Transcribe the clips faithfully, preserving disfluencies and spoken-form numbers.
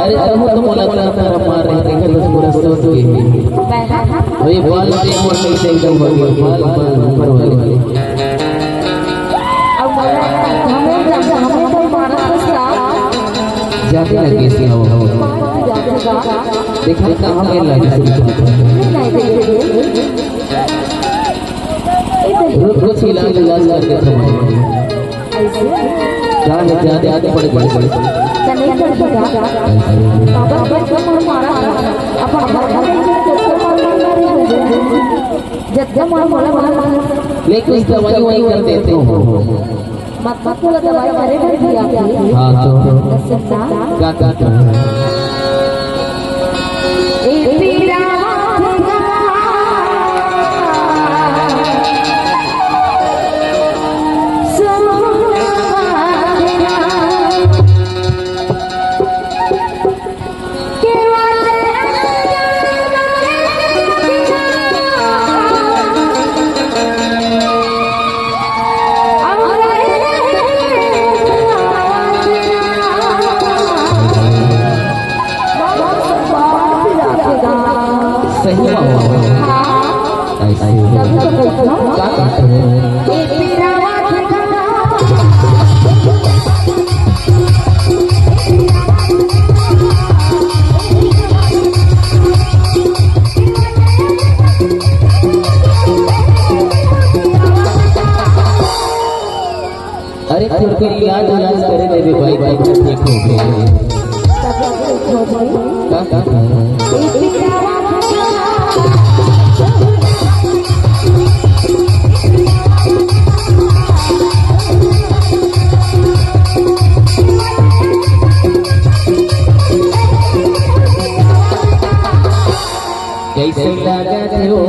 अरे, तब तो मोला तरफ तरफ मार रहे, देखा तो पूरा सोच के। अरे, बाल वाले मोर कैसे एकदम हो गए, बाल, बाल ऊपर वाले। अब हमें, हमें, हमें कोई मारा तो क्या? जाते लगे इसलिए हो, हो। देखा था हमें लगे। नहीं, नहीं, नहीं, नहीं। रुक, रुक, इलाज, इलाज करके थमा। ऐसे? क्या है, क्या, क्या, क्या पड़ गई? क्या नहीं पड़ गई क्या? बाबा, बाबा, बाबा, मारा, मारा। अब हम घर में नहीं, जब तक मारा, मारा, मारा, जब तक मारा, मारा, मारा। नहीं, कुछ दवाई ववाई कर देते हो। मत, मत बोलो, दवाई करे भर दिया आपने। हाँ, तो? दस सप्ताह। क्या, क्या, क्या? ए पीरा सही बात है। ऐसे। क्या कहते हैं? अरे, थोड़ी देर इलाज, इलाज करे देबे भाई, भाई, ठीक हो गए। का, का, का? कैसे लागत हो?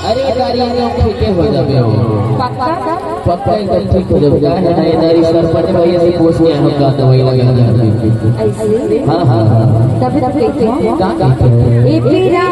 अरे, गाड़ी एकदम ठीके हो जाबे हो। पक्का? पक्का एकदम ठीक हो जाबे। का है ना, ये नारी सरपंच भैया से पूछ के हम का दवाई लगा देंगे। ऐसे? हाँ, हाँ, हाँ। तभी तो कहते हैं। का कहते हैं? ए पीरा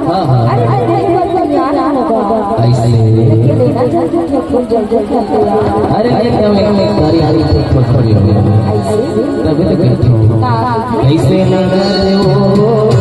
हाँ, हाँ। अरे, अरे, अरे, अरे, यार, होगा। ऐसे। लेके लेना चाहिए, फूल जल्दी करते यार। अरे, एकदम, एकदम, एक तारीख, तारीख, फूल, फूल, फूल। ऐसे। तभी तो कहता हूँ। हाँ। ऐसे ना करे वो।